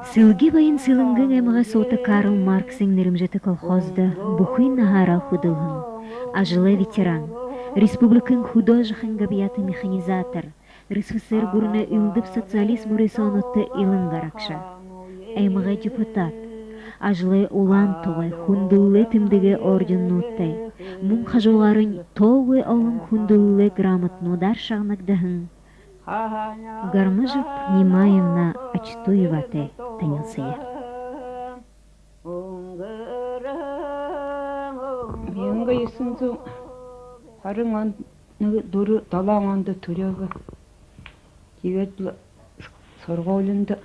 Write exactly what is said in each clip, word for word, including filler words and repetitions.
Сэлги баян Сэлэнгын аймагай суута Карл Марксын нэрэмжэтэ колхоздо бүхы наһаараа хүдэлһэн, ажалай ветеран, республикын хүдөө ажахын габьяата механизатор, РСФСР гүрэнэй элдэб социалист мүрысөөнүүдтэ илан гарагша, аймагай депутат, ажалай улаан тугай, хүндэлэлэй тэмдэгэй орденнуудтай, мүн хажуугаарынь тоогүй олон хүндэлэлэй грамотануудаар шагнагдаһан Гармажаб Нимаевна Ачатуеватай танилсая. Мянга юһэн зуун хорин он, нэгэ, дүрбэ, долоон ондо түрөөб. Тиигээд лэ һургуулида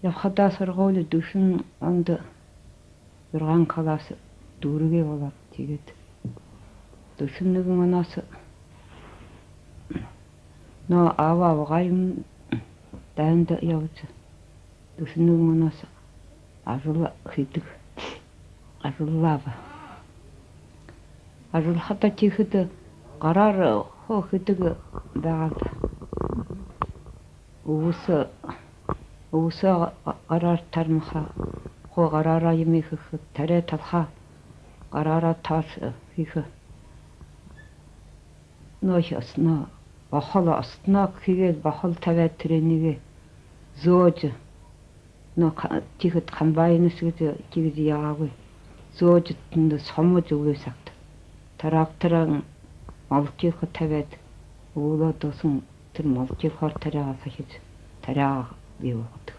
ябахадаа, һургуули дүшэн ондо зургаан класс дүүргээ болоо. Тиигээд дүшэн нэгэн онһоо нөө аба абгайм дайнда ябажа, дүшэн нэгэн онһоо ажал хэдэг, ажаллааб. Ажаллахадаа тиихэдэ гараар хуу хэдэг байгаа даа. Үбһөө, үбһөө гараар тармаха, хуу гараараа юумэ хэхэ, таряа талхаа гараараа тас хэхэ. Нөө хи-, ос-, нөө бохол, осноо хигээд бохол табяад, тэрэнээ зөөжэ, нөө ка-, тиихэдэ комбайнһаа гэжэ тиигэжэ ябаагүй. Зөөжэ тэндэ һомжо үгы сагта. Трактороо молотилка табяад, үүлөө дууһан тэрэ молотилкаар таряагаа сахижа, таряагаа бии болгодог.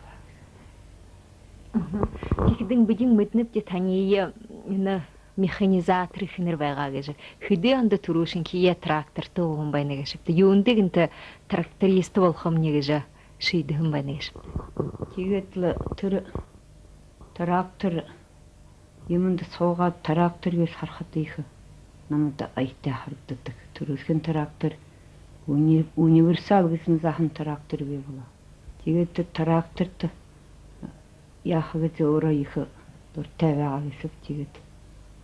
Тиихэдэнь бидэ мэдэнэбди таниие, энэ механизатор эхэнэр байгаа гэжэ. Хэды ондо түрүүшынхиеэ тракторта уһан байна гээшэбта? Юундэ гэнтэ тракторист болохомни гэжэ шиидэһэн байна гээшэбта? Тиигээд лэ тэрэ трактор юумэндэ һуугаад, трактор гээшэ харахада ехэ намда аятай харагдадаг. Түрүүшын трактор уни-, универсал гэһэн заахан трактор бии болоо. Тиигээд тэрэ тракторта яаха гэжэ өөрөө ехэ дуратай байгаа гээшэб. Тиигээд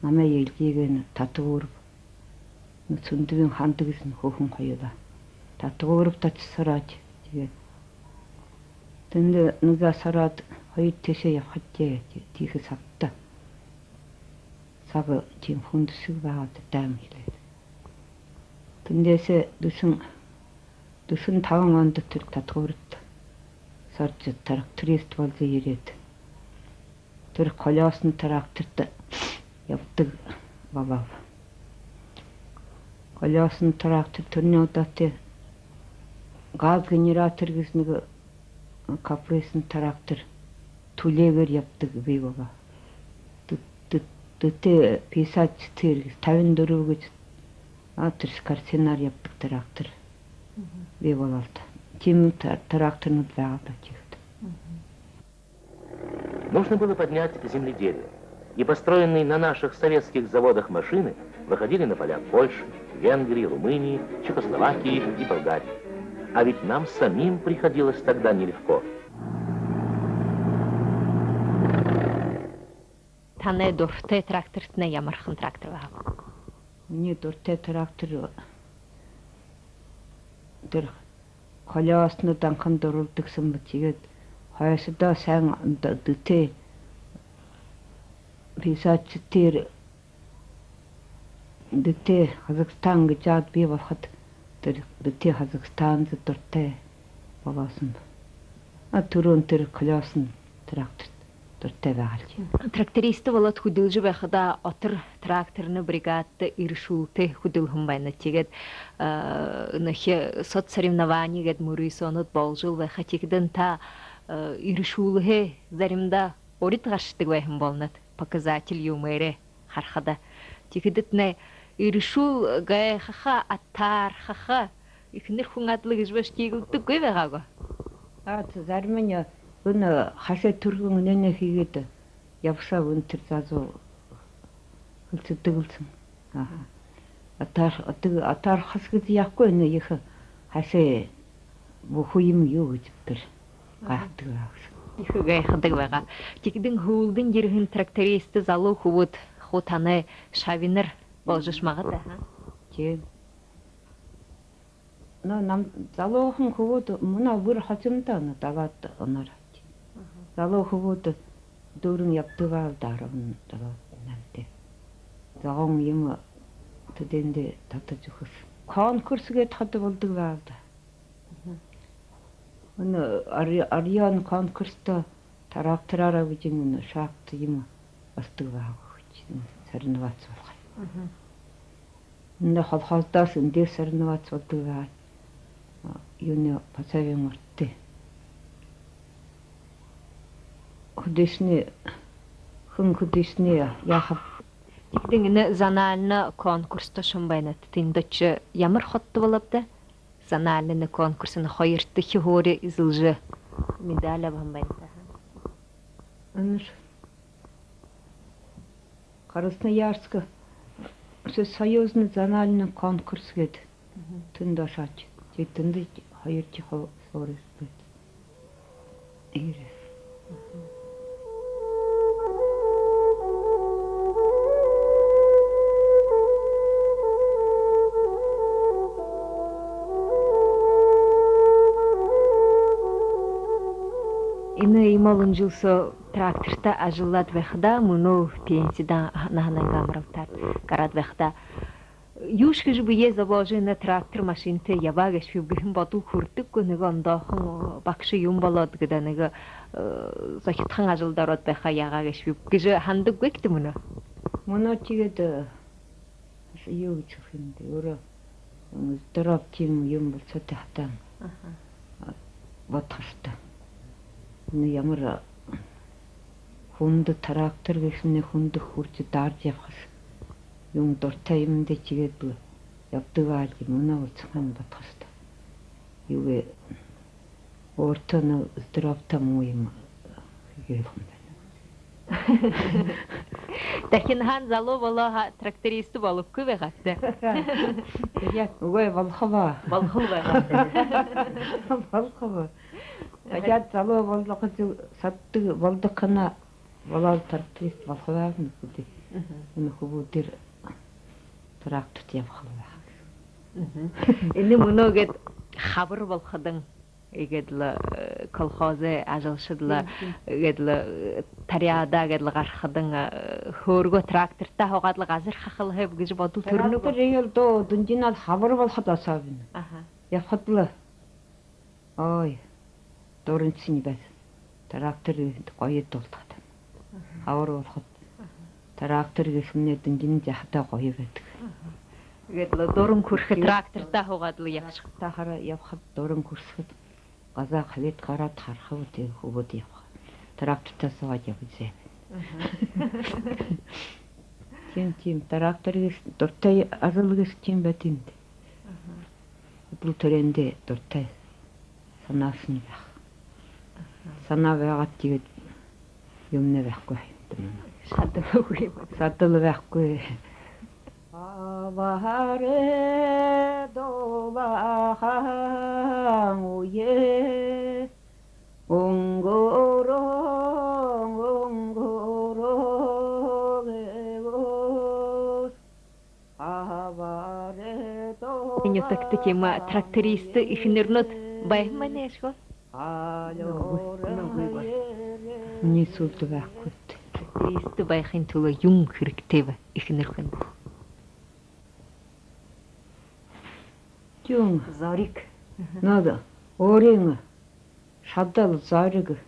намайе эльгээгээ Татагүрб, Сүндэбын Ханда гэһэн хүүхэн хоюулаа. Татагүрбтэ ошожо һурааб. Тиигээд тэндэ нэгэ заа һураад, хоёр тээшээ ябахат даа, тиихэ сагта. Саг тиимэ хүндэшэг байгаа даа, дайм хэлээд. Тэндэһээ дүшэн, дүшэн табан ондо тэрэ Татагүрбтэ һуража, тракторист болжо ерээд, тэрэ колёсный тракторта ябадаг болооб. Колёсный трактор, тэрэнэй удаа тээ газ генератор гэһэн нэгэ капресный трактор түлеэгээр ябадаг бии болоо. Д-, д-, ДТ пятьдесят четыре гэжэ, табин дүрбэ гэжэ, а, тэрэ скоростинаар ябадаг трактор бии болоо л даа. Тиимэ та-, тракторнууд байгаа даа тиихэдэ. Нужно было поднять земледелие, и построенные на наших советских заводах машины выходили на поля в Польше, Венгрии, Румынии, Чехословакии и Болгарии. А ведь нам самим приходилось тогда нелегко. Танай дуратай трактортнай ямархан трактор байгааб? Минии дуратай трактор тэрэ колёсный, анхан дурадаг һэм бэ. Тиигээд хойшодоо һайн д-, ДТ пятьдесят четыре, ДТ Казахстан гэжэ яагаад бии болоход, тэрэ ДТ Казахстанда дуратай болоһон бэ. А түрүүн тэрэ колёсный трактор дуратай байгаал даа. Тракторист болоод хүдэлжэ байхадаа отор тракторный бригадада эрэшүүлтэй хүдэлһэн байна. Тиигээд, э, нэгэ соцсоревнование гээд мүрысөөнүүд болжол байха. Тиихэдэнь та, э, эрэшүүлһээ заримдаа урид гаршадаг байһан болонот, показатель юумээрээ харахада. Тиихэдэтнай эрэшүүл гайхаха, атаархаха, эхэнэр хүн адли гэжэ бэшэ, тиигэлдэггүй байгаа гү? А, тээ, заримань энэ хашай түргэн энээнээ хээд ябашааб, энэ тэрэ заа зуу хэлсэдэг лэ һэн. Аха. Атаар-, атар-, атаархаһан гэжэ яахагүй, энэ ехэ хашай бүхы юм юу гэжэ тэрэ гайхадаг байгаа һэн. Ехэ гайхадаг байгаа. Тиихэдэнь һүүлдэнь ерэһэн тракторист залуу хүбүүд хуу танай шабинар болжошье магад, аха? Тиимэ. Но, нам залуухан хүбүүд мүнөө бүри хожомдоо, но, далаад оноор. Залуу хүбүүд дүүрэн ябадаг баал даа, арбан далаад наймтай. Зогоон юумэ тэдээндээ татажа үгэхэ. Конкурс гээд ходо болодог баал даа. Энэ ари-, район конкурста трактораараа бэжэн энэ шахта юумэ болодог байгаа хүч. Соревноваться болохо. Энэ колхоздоошье эндээ соревноваться болодог байгаа. Юуны, пособиин урда. Хүдөөшни, хэн хүдөөшни яахаб. Тиихэдэнь энэ зональна конкурста ошоһон байнат. Тэндэ ошожо ямар ходо болообта? Зональна конкурсһаа хоёрдохи һуури эзэлжэ, медаль абаһан байнат. Энэш Красноярска всесоюзный зональный конкурс гээд тэндэ ошоошо. Тиигээд тэндэ хоёрдохи һуури эзэлээд ерээ. Энэ иимэ олон жэл соо тракторта ажаллаад байхадаа, мүнөө пенсидэ наһанайнгаа амаралтаар гараад байхадаа, юушье гэжэ бэеэ зобожо, энэ трактор машинтай ябаа гээшэбиб гэһэн бодол хүрэдэг гү, нэгэ ондоохон багша юумэ болоод гээд, нэгэ, э, зохидхон ажалда ороод байхаа яагаа гээшэбиб гэжэ һанадаг гүт мүнөө? Мүнөө тиигээд, э, юу гэжэ хэлэхэм даа, өөрөө здоров тиимэ юумэ болошоод байхадаа бодохо ёһотой. Энэ ямар хүндэ трактор гээшэмнай, хүндэ хүрэжэ дааража ябаха юм, дуртай юм даа, тиигээд лэ ябадаг баал даа, мүнөө болошоһон бодохо ёһотой. Юугээ өөртөө нөө здоровьта муу юм хэхэ юм байна. Дахин һаань залуу болоо һаа, тракторист болохогүй байгаабта? Тиигээд үгы, болохо баа. Болохол байгаа. Болохо баа. Дахяад залуу болоод саддаг болодог хана, болоод тракторист болохо байгаа юм гү даа. Энэ хүбүүдээр тракторта ябаха байха. Энэ мүнөө гээд хабар болоходонь, иигээд лэ, э, колхозой ажалшад лэ, иигээд лэ, э, таряадаа гээд лэ гарахадань, э, хөөргөө тракторта һуугаад лэ газар хахалхаб гэжэ бодол түрэнэ гү? Трактор иигээд лэ дуу дунжанаад, хабар болоходо особенно. Аха. Ябахада лэ. Ой, дураншни байха. Трактор иигээд гоё дуулдахада. Хабар болоходо. Трактор гээшэмнай дунжанажа ябахада гоё байдаг. Иигээд лэ дуран хүрэхэ, тракторта һуугаад лэ ябаха. Тахара ябахада дуран хүрэхэдэ, газаа хабаад гараад харахаб, тиигээд хүбүүд ябаха. Тракторта һуугаад ябажа байна. Тиимэ, тиимэ, трактор гээшэ дуртай ажал гээшэ тиимэ байд юм даа. Хүбүүд тэрээндээ дуртай. Һанаашни байха. Һанаа байгаад, тиигээд юумэнэй байхагүй юм даа. Шадал үгы юм. Шадал байхагүй. Абаарай дулаахан үе үнгэрөө, үнгэрөө гээгүүр. Энэ нютагта тиимэ тракторист эхэнэрнүүд байһан байна гээшэ гү? Үгы, үгы. Минии һүүлдэ байхагүй. Тракторист байхын түлөө юун хэрэгтэй бэ эхэнэрхэндэ? Юун? Зориг. Надо. Өөрын шадал, зориг.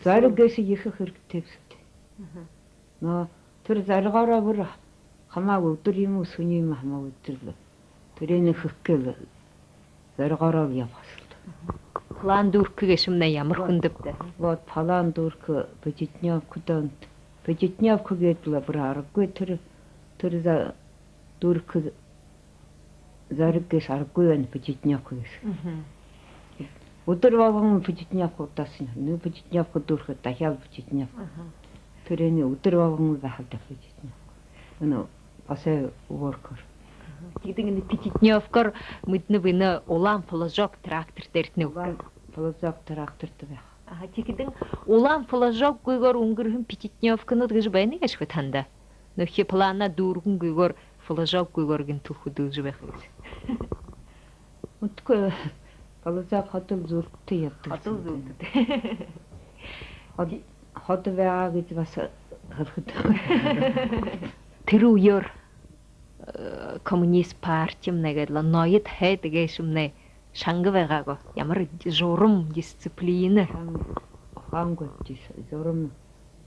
Зориг гээшэ ехэ хэрэгтэй бэшэ гү даа. Но тэрэ зоригоороо бүри хамаагүй, үдэр юм гү, һүни юм гү, хамаагүй, үдэр лэ. Тэрэниие хэхэ гээл, зоригоороо ябаха ёһотой. План дүүргэхэ гээшэмнай ямар хүндэ бэ даа. Вот, план дүүргэхэ, пятиднёвкада, пятиднёвка гээд лэ бүри аргагүй, тэрэ, тэрэ за-, дүүргэхэ зориг гээшэ аргагүй байна, пятиднёвка гээшэ. Үдэр болгон пятиднёвка удаашни. Нэгэ пятиднёвка дүүрэхэдэ, дахяад пятиднёвка. Тэрэниие үдэр болгон байха л даа пятиднёвка. Энэ посев уборкаар. Тиихэдэнь энэ пятиднёвкаар, мэдэнэб, энэ улаан флажок трактор дээрэтнай үгэхэ. Улаан флажок тракторта байха. Аха, тиихэдэнь улаан флажокгүйгөөр үнгэрһэн пятиднёвканууд гэжэ байна гээшэ гү танда? Нүгөө планаа дүүргэнгүйгөөр, флажокгүйгөөр гэнтэ хүдэлжэ байха гээшэ. Мэдэхэгүй, Балзак ходол зүүлтэй ябадаг. Ходол зүүлтэй. Ход-, ходо байгаа гэжэ баһа хэлэхэдэ. Тэрэ үеэр, э, коммунист партимнай гээд лэ ноёд һайд гээшэмнай шанга байгаа гү? Ямар журам, дисциплина? Шан-, ухаангүй дис-, журам,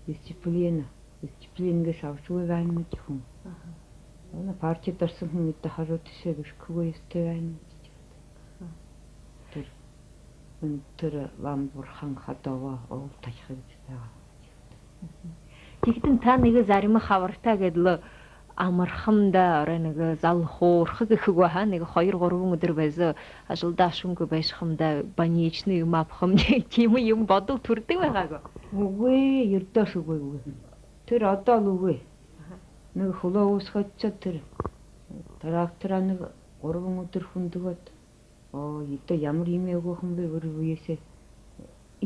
дисциплина. Дисциплина гээшэ абашагүй байна гэхэ юм. Аха. Манай партида ороһон хүн эдэ хажуудашье бэшэхэгүй ёһотой байна гэжэ. Аха. Тэрэ, энэ тэрэ лама бурхан ходоогоо уулзахаа гэжэ байгаа. Тиихэдэнь та нэгэ зарима хабартаа гээд лэ амархам даа, орой нэгэ залхуурха гэхэ гү, һаа, нэгэ хоёр-гурбан үдэр байжа, ажалдаа ошонгүй байшахам даа, больничный юумэ абахам, тиимэ юумэ бодол түрэдэг байгаа гү? Үгы, ердөөшье үгы, үгы. Тэрэ одоо лэ үгы. Аха. Нэгэ хүлөө үүсхэжэ тэрэ трактораа нэгэ гурбан үдэр хүндэгөөд, оо, эдэ ямар юумэ үгөөхэн бэ, үри үеэсээ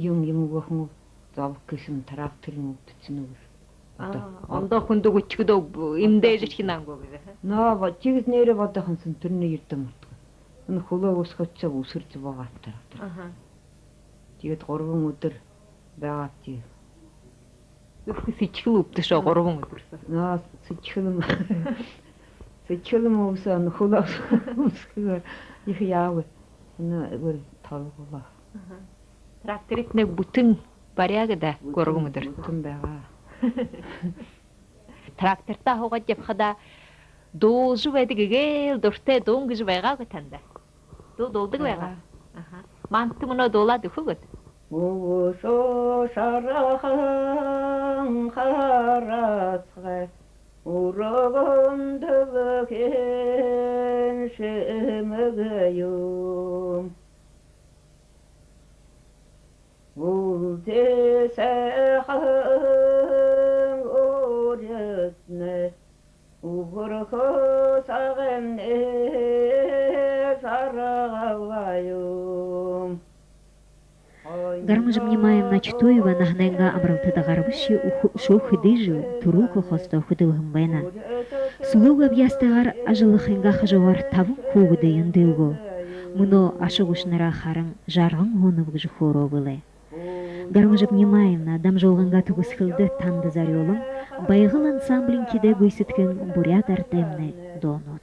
юм, юм үгөөхэн, зобог гээшэмнай тракторынь үгтэнэ гү гэжэ. Одоо. Аа, ондоо хүндэ үгэхэдөө эмдээжэрхинэ гү гэжэ, ха? Но, бо-, тиигэжэ нээрээ бодоһон һэн, тэрэнээ ердөө мартааб. Энэ хүлөө үүсхэжэ, үсэржэ байгаа трактор. Аха. Тиигээд гурбан үдэр байгаабди. Ехэ сэдьхэл үбдэшоо гурбан үдэр. Но, сэдьхэлэм, сэдьхэлэм үбсөө, энэ хүлөө үүсхэеэ ехэ яагүй. Энэ үгы, толгойлоо. Аха. Тракторыетнай бүтэн баряа гү даа, гурбан үдэр? Бүтэн, бүтэн байгаа. Трактортаа һуугаад ябахадаа дуулжа байдаг эгээл дуратай дуун гэжэ байгаа гү танда? Дуу дуулдаг байгаа. Байгаа. Аха. Манда мүнөө дуулаад үгэхэ гүт? Үбшөө шарахан харасхай, үргэн дэлхэйн шэмэг юм. Үлзы һайхан үреэтнай үгэрхэ сагай жаргал юм. Гармажа Внимаевна Чутуева наһанайнгаа амаралтада гарабашье үшөө хэды жэл түрэл колхоздо хүдэлһэн байна. Сүлөөгөө абьяастайгаар ажаллахынгаа хажуугаар табан хүүгэдыень дэлгөө. Мүнөө аша гушанараа харан, жарган һуунаб гэжэ хөөрөө бэлэй. Гармажа Внимаевна, дамжуулгынгаа түгэсхэлдэ танда зорюулан «Байгал» ансамблиин кидэ гүйсэдхэн буряад арадаймнай дуунууд.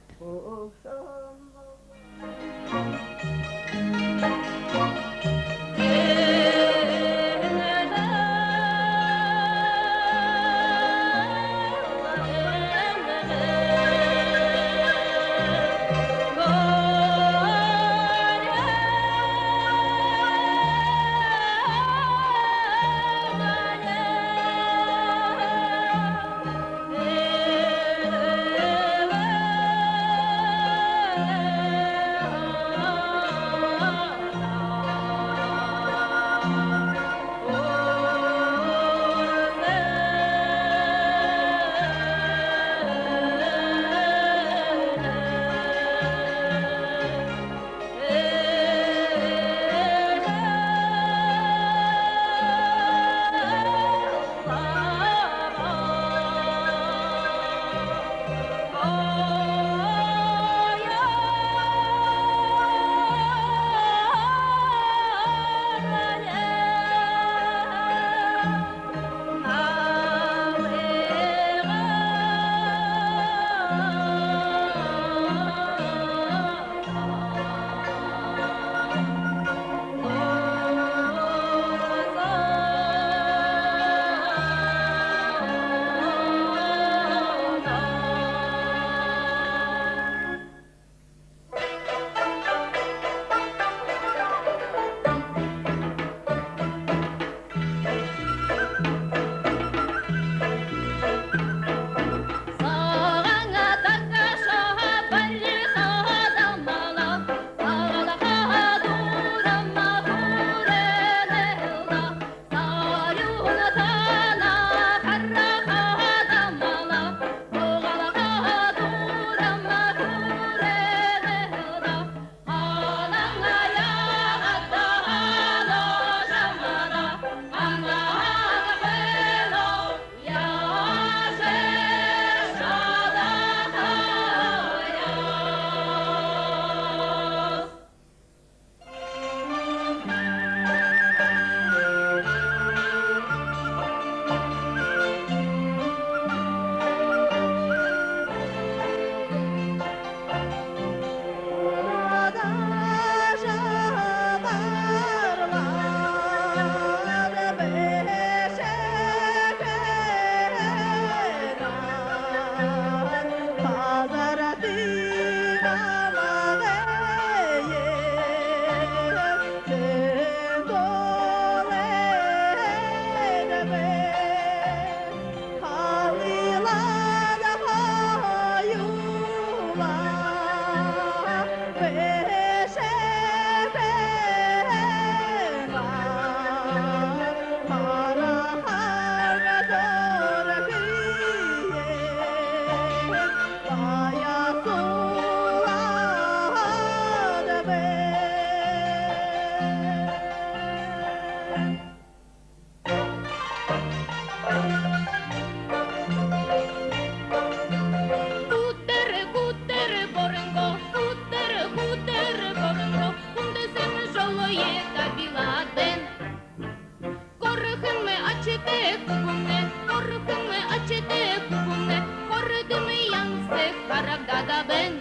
Хүбүүмнай, хорхомнай, ачатай хүбүүмнай, хородомнай янзатай харагдаад байна.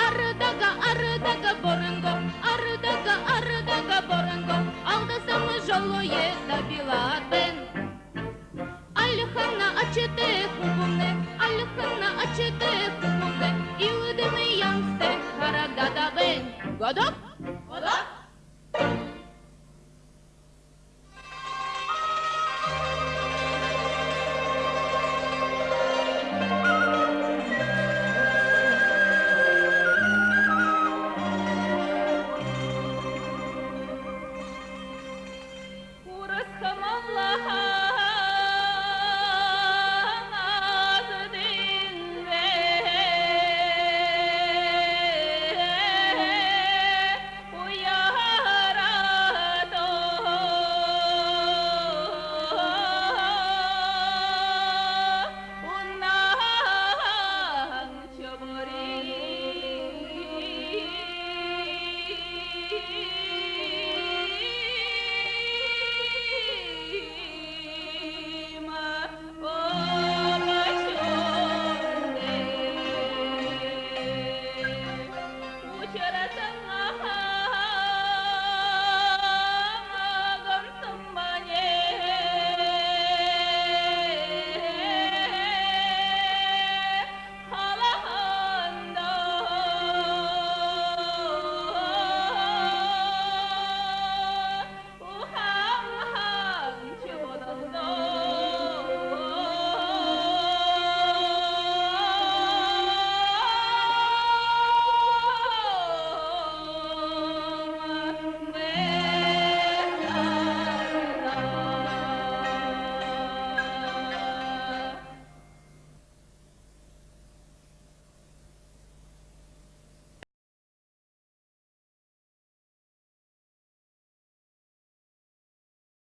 Арадаг, арадаг, Боронгоо, арадаг, арадаг, Боронгоо, алдасам жолоо табилаад байна. Альхана ачатай хүбүүмнай, альхана ачатай хүбүүмнай, илдэмнай янзатай харагдаад байна. Годок? Годок?